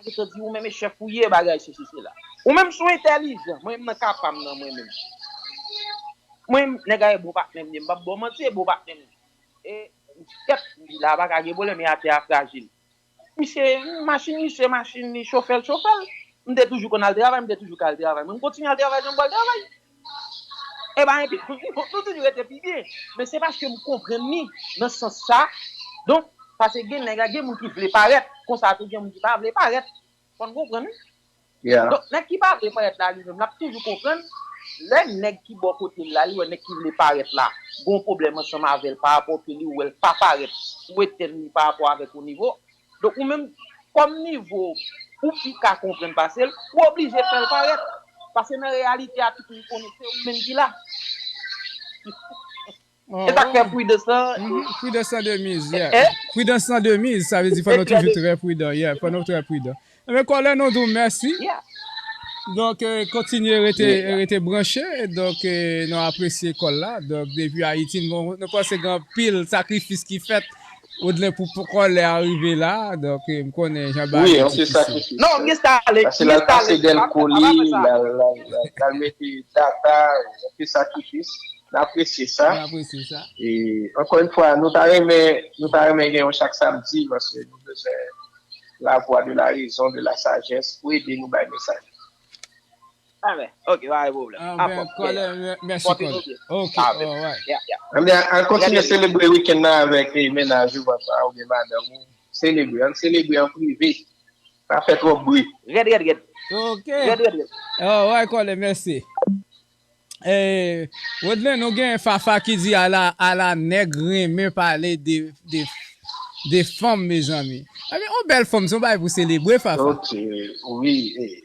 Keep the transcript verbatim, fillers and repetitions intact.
Yo te di ou menm e chèf ou ye, bagay sesi sela. Ou menm si w entèlijan, mwen menm nan ka pa m nan mwen menm. Mwen menm, nèg la e bon patnè m ye, m p ap ba w manti, e bon patnè m ye. E kèt, la pa ka gen pwoblèm, e atè a frajil. Misye, machin misye, machin li, chofè l, chofè l. M te toujou konn al travay, m te toujou ka al travay. Mwen, m kontinye al travay jan m pral travay. E pa enpi, nou toujou rete pi byen. Men se paske m konprann li nan sans sa. Donk, paske gen nèg la, gen moun ki vle parèt. Konsa tou, gen moun ki pa vle parèt. Fò n konprann, wi. Donk, nèg ki pa vle parèt la, li menm, l ap toujou konprann. Lè nèg ki bò kote l la, li wè nèg ki vle parèt la, gon pwoblèm ansanm avè l, pa rapò ke li wè l pa parèt, ou etèn li pa rapò avèk ou nivo. Donk, ou menm, kòm nivo ou pi ka konprann pase l, ou oblije fè l parèt. Paske nan reyalite a, tout moun konnen se ou menm ki la. E sa k fè pridans lan. Pridans lan de miz, yeah. Pridans lan de miz, sa vle di fò nou toujou trè pridan, yeah, fò nou trè pridan. Enben, kòlè, nou di w mèsi. Donk, eh, kontinye rete, rete branche. Donk, eh, nou apresye kòl la. Donk, depi Ayiti, nou, nou panse gen anpil sakrifis ki fèt Odlen pou, pou kòlè a rive la. Donk, eh, m konnen jan bagay difisil. Non, m gen stale, m gen stale. Paske l al pase Dèlko li, l al, l al, l al mete data, anpil sakrifis. N apresye sa. N apresye sa. E, ankò yon fwa, nou ta renmen, nou ta renmen gen yon chak samdi, paske nou bezwen la voix de la raison, de la sagesse, pou ede nou bay mesaj. Amen. Ok, pa gen pwoblèm. Amen. Kòlè, mè-, mèsi, kòlè. Ok, alright. Ebyen, an kontinye selebre wikenn nan avèk, eh, mennaj ou, papa, oubyen madanm ou. Selebre, ann selebre an prive. Pa fè twòp bri. Rèd, rèd, rèd. Ok. Rèd, rèd, rèd. Alright, kòlè, mèsi. Eh, Rodlen, nou gen Fafa ki di ala, ala nèg renmen pale de, de, de fanm, mezanmi. Ebyen, yon bèl fanm, se yon bagay pou selebre, Fafa. Ok, wi, eh,